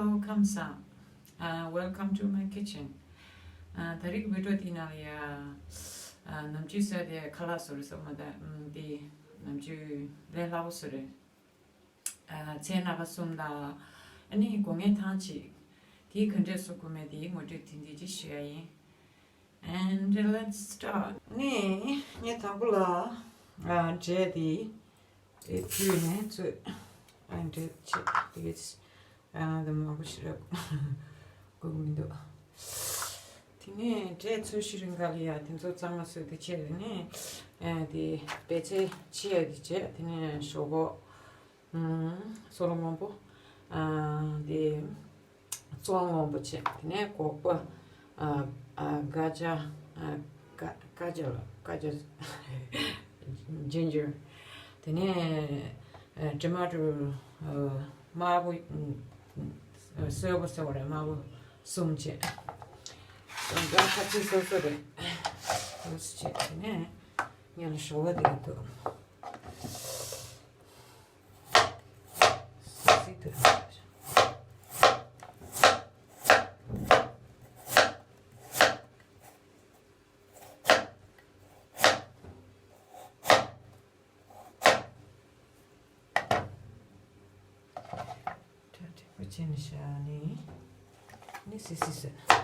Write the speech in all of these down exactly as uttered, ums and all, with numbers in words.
Hello, ཁམས་བཟང་། ཨ། Welcome to my kitchen. ཨ། ད་རེས་ཀྱི་བི་ཌི་ཡོ་འདིའི་ནང་ལ་ཡ། ཨ། ནམ་རྒྱུན་ཟས་དེ་ཁ་ལག་བཟོ་རེད་བཟོ་མ་ད། ཨམ། དེ་ནམ་རྒྱུན་ལས་སླ་པོ་བཟོ་རེད། ཨ། ཚལ་སྣ་ཁ་གསུམ་དང་། ཨ་ནི་སྒོ་ངའི་ཐང་གཅིག་དེ་ག་འདྲས་བཟོ་དགོས་མིན་དེ་ངོ་སྤྲོད་ཏིག་ཏིག་ཅིག་ཞུ་ཡ་ཡིན། And let's start. ནི་ངས་དང་པོ་ལ། ཨ། འབྲས་དེ་དེ་བཀྲུས་ནས་བཙོས། ཨ། འབྲས་ཆེ་དེ་གས། ཨ། དེ་མང་པོ་ཞིག་རག་དགོས་མི་འདུག་དེ་ནས་འབྲས་འཚོལ་ཤི་རིང་ག་ལ་ཡ་དེ་ཚོ་གཙང་མ་བཟོས་དེ་བྱས། དེ་ནས། ཨ། དེ་པད་ཚལ་ཕྱེ་ཡ་དེ་བྱས། དེ་ནས་ཞོག་ཁོག་ཨུམ། སོལ་སྔོན་པོ། ཨ། དེ་བཙོ་སྔོན་པོ་བྱས། དེ་ནས་སྒོག་པ། ཨ། ཨ། སྒ་ཆ། ཨ། སྒ་སྒ་ཆ་ལ་སྒ་ཆ། ཇིན་ཇར། དེ་ནས། ཨ། ཊོ་མ་ཊོ། ཨ། དམར་པོ། ཨ། སོལ་པོ་ཟེར་བ་རེད། དམར་པོ་གསུམ་བྱས། སྒ་ཁ་ཚིག་སོ་སོ་རེད། འོ་ཙམ་བྱས། དེ་ནས་ངས་ལ་ཞོག་ཁོག་དེ་ག་འདུག་སི་སི་དུ། གྲ་འགྲིག་པོ་བྱས་ནས་བཞག་ནས། ནི་སི་སི་ཟེར།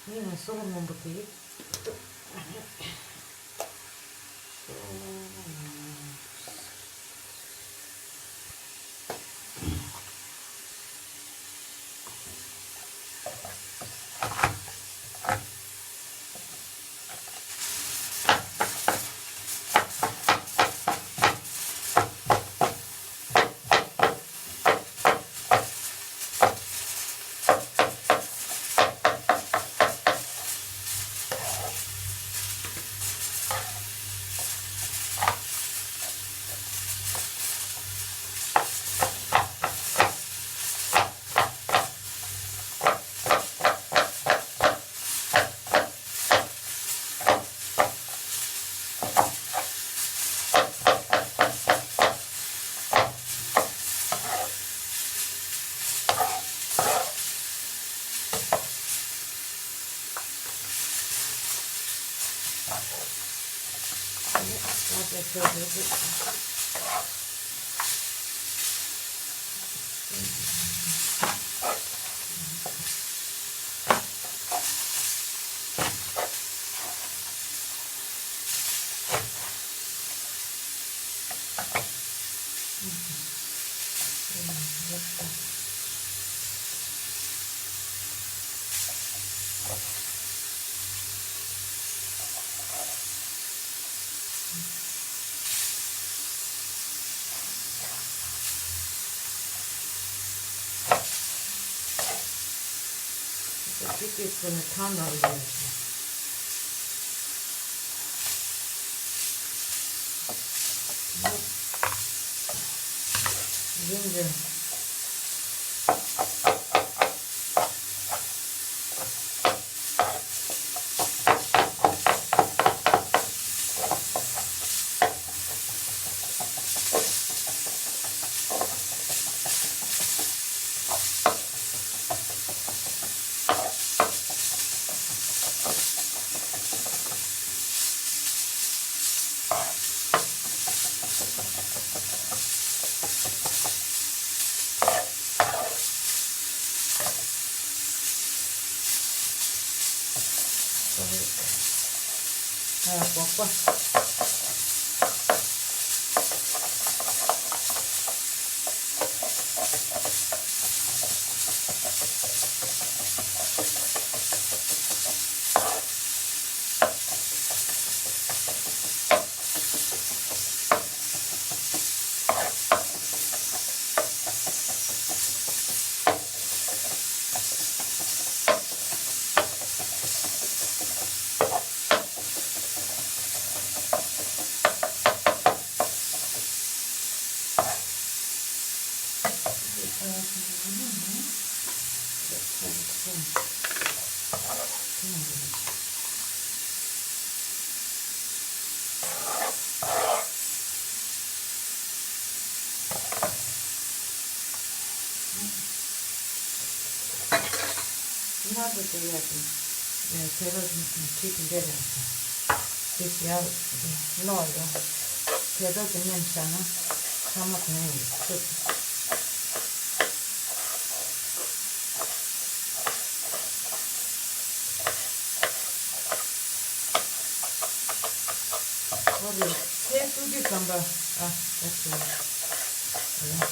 ངས་ནི་སོལ་སྔོན་པོ་དེ། ད་ཅི་སྐད་ཟེར་ན་ཐང་ནང་ལ་ཡོད། ཡིན་གྱི། ཨ་སྒོག་པ། ང་ཚོ་དེ་ཡ་དེ་དེ་རོ་ཁྲིད་དེ་འདྲ་རེད། དེ་ཡ་ལོ་ཡ་དེ་རོ་དེ་མཉམ་བཞག་ན་ཚང་མ་དོན་ཡོད་ཚུལ། ཨོ་རེད། ཚལ་བཙུགས་དུས་ཙམ་པ། ཨ་ཨ་ཚོ། ཨ་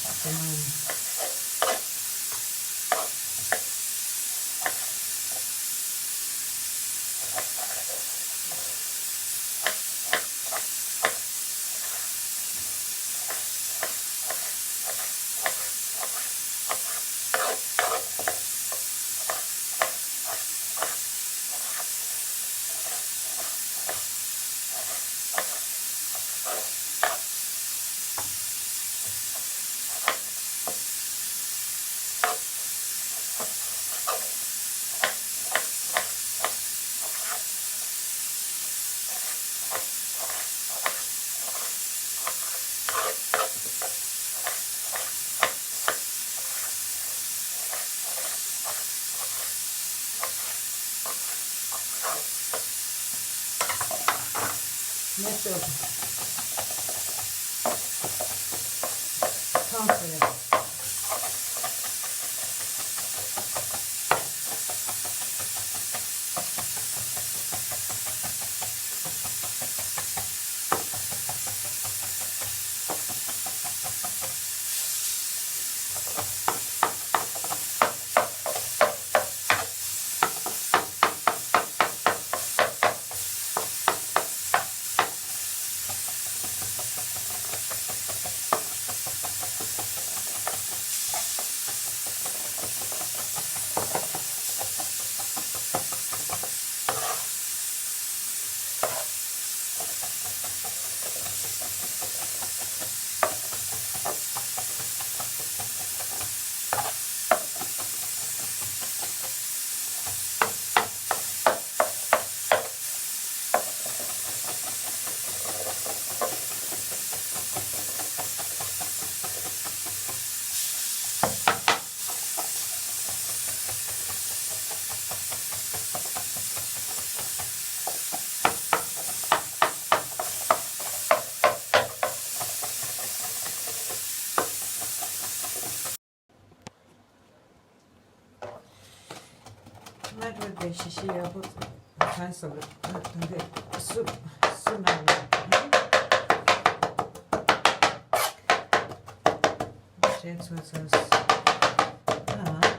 ཨ་ཚོ། ངས་ཤོར་ཐང་ཟེར། སྔ་དྲོ་དེ་ཞི་ཞི་ཡག་པོ་གང་སོང་། ད་འདི་སུ་སུ་ན་ཡོད་རེད། ཚོ་ཚོ། ཨ།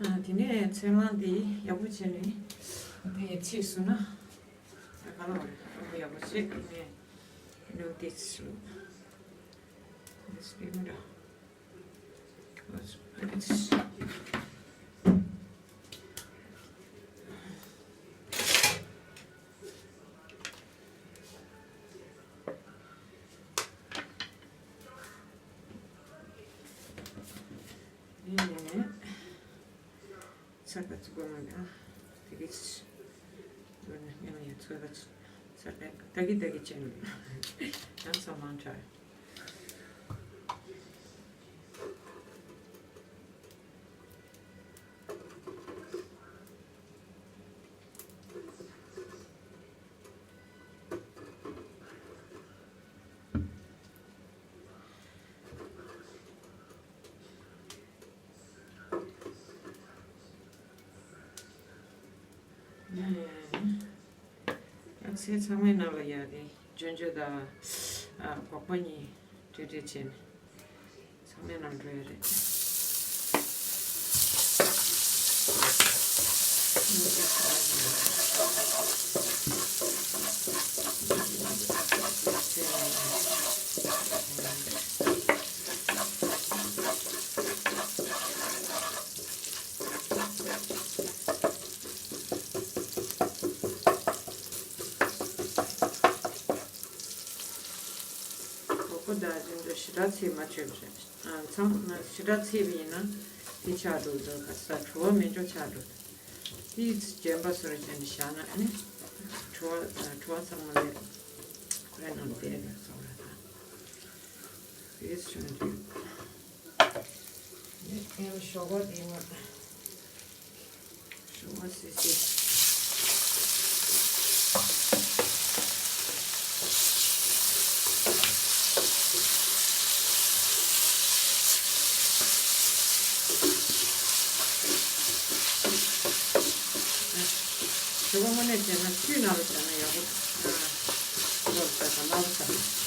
ཨ། དེ་ནས་ཚོས་མ་འདི་ཡག་པོ་བྱས་ནས་དེ་ཚིགས་སུ་ན་ད་ག་ལ་བ་རེད། ཡག་པོ་བྱས་ནས་ནུ་དེ་ཚིགས་སུ་དེ་སྤེལ་མི་འདྲ། ཚར་ད་ཚུགས་པ་མ་ནི་ཨ། དེ་གི་ཚོད་ནས་ངས་ཡ་ཚོད་ད་ཚར་ད་ད་གི་ད་གི་ཅན་ཡང་ས་མང་ཆ། ཡང་ཚེ་ཚང་མའི་ནང་ལ་ཡ་དེ་འཇོན་འཇོ་དང་སྒོག་པ་གཉིས་སྤྲོད་སྤྲོད་བྱས་ནས་ཚང་མའི་ནང་འགྲོ་ཡ་རེད། སྒོག་པ་དང་འདི་འདྲ་ཞེ་དྲག་ཚིག་མ་བྱས་པ་རེད། ཨ། ཚང་མ་ཞེ་དྲག་ཚིག་པ་ཡིན་ན་དེ་ཆགས་འགྲོ་འདུག་ག་ས་བྲོ་བ་མེད་འགྲོ་ཆགས་འགྲོ་འདུག་དེའི་རྗེན་པ་སོ་རེ་བྱས་ནས་བཞག་ན་ཨ་ནི་བྲོ་བ་བྲོ་བ་ཚང་མ་མེད་པ་ཁོ་རའི་ནང་བསྡད་ནས་སོང་ར་ད། དེ་བྱུང་དུས། ངས་ཞོགས་པ་དེ་ང་ཞོགས་པ་སི་སི། ཞོགས་པ་དངོས་གནས་བྱས་ན་ཆུའི་ནང་ལ་བྱས་ན་ཡག་པོ་འདུག་ཨ། ལོ་ཟ་ཁ་ལ་ཟ།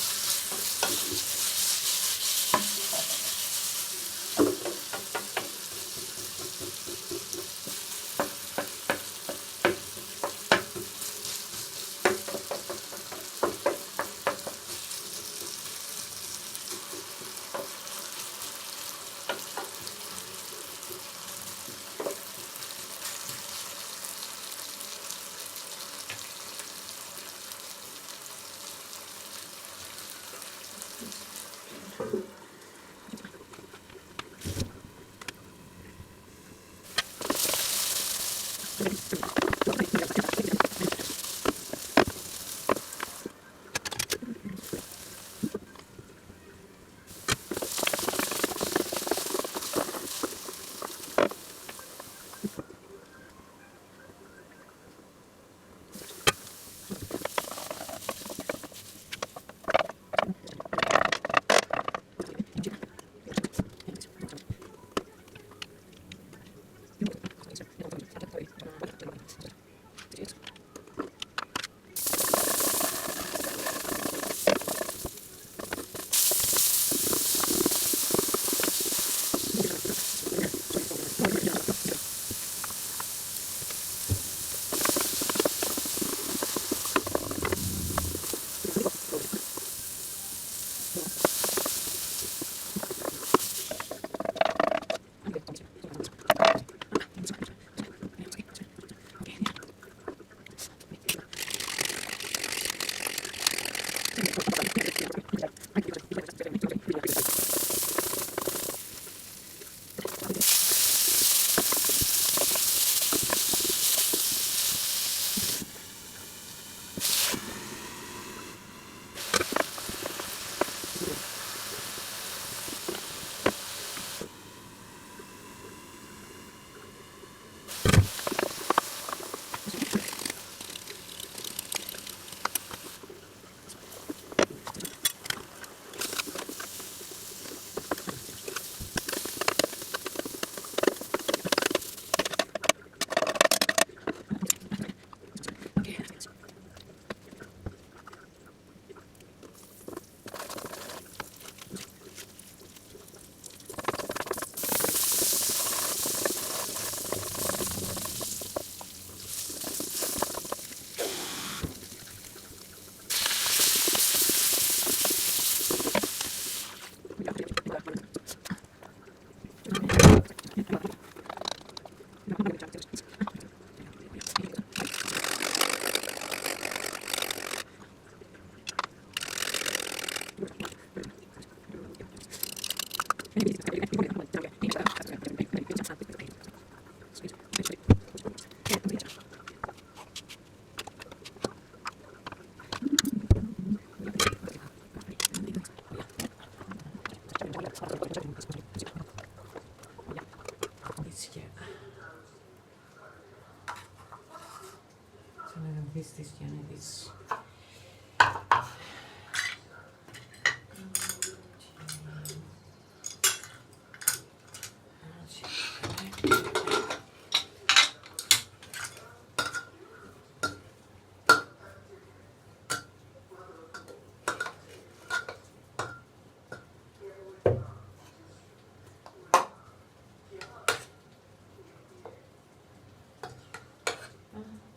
This, this, you know, this.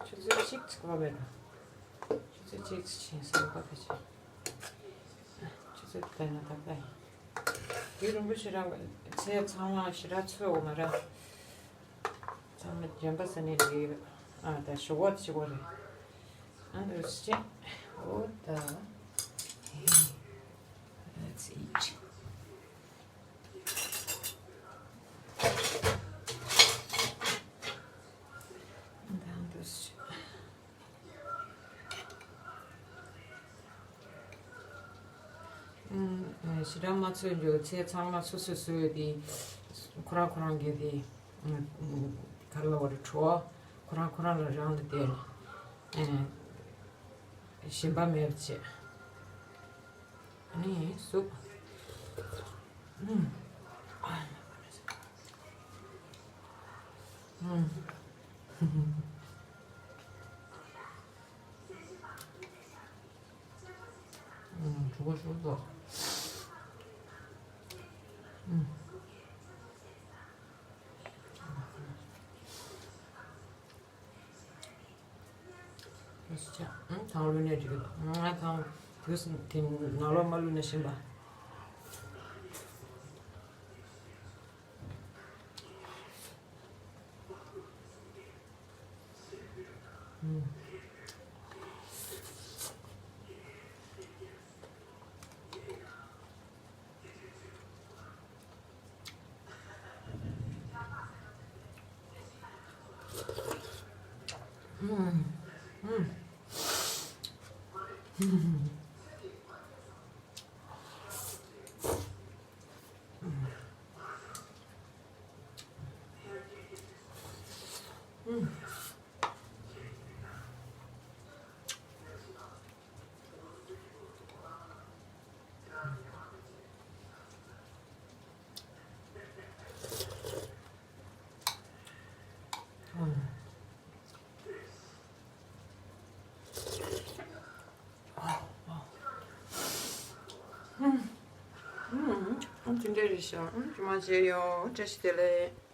ཆུ་ཚོད་གཅིག་ཙམ་ལ་བས་ན། ཆུ་ཚོད་གཅིག་ཙམ་ཕྱིན་སོང་པ་ཁ་ཆེ། ཆུ་ཚོད་དེ་ན་ད་ལྟ་ཡིན། དུས་རིང་པོ་ཞེ་དྲག་ཚེ་ཚང་མ་ཞེ་དྲག་འཚོལ་འོང་མ་ར། ཚང་མ་འཇོན་པ་ས་ནས་རེད། ཨ་ད་ཞོགས་པ་ཅིག་བོ་རེད། ཨ་འདུག་ཅེ། འོ་ད། That's it. ཨ་འདུག་ཅེ། ཞེ་དྲག་མ་འཚོལ་རྒྱུ་ཚེ་ཚང་མ་སོ་སོ་སོའི་དེ་ཁོ་རང་ཁོ་རང་གི་དེ་ག་རེ་ལབ་དགོས་རེད། བྲོ་བ་ཁོ་རང་ཁོ་རང་ལ་རང་ལ་དེ་ཞེན་པ་མེད་པ་བྱེད། ཨ་ནི་སུ། ཨུམ། ཨུམ། ཨུམ། ཞུ་གོ་ཞུ་གོ། ཨུམ། ཨུམ། ཐང་བླུགས་ནས་འགྲིག་གི་འདུག་ང་ཐང་དུས་དེ་ནང་ལོགས་མ་བླུགས་ན་ཞིམ་པ། ཨུམ། ཨུམ། དེ་འདྲ་རེད་ཤག་ཨུམ། ཇུ་མ་བྱས་ཡོང་། བཀྲ་ཤིས་བདེ་ལེགས།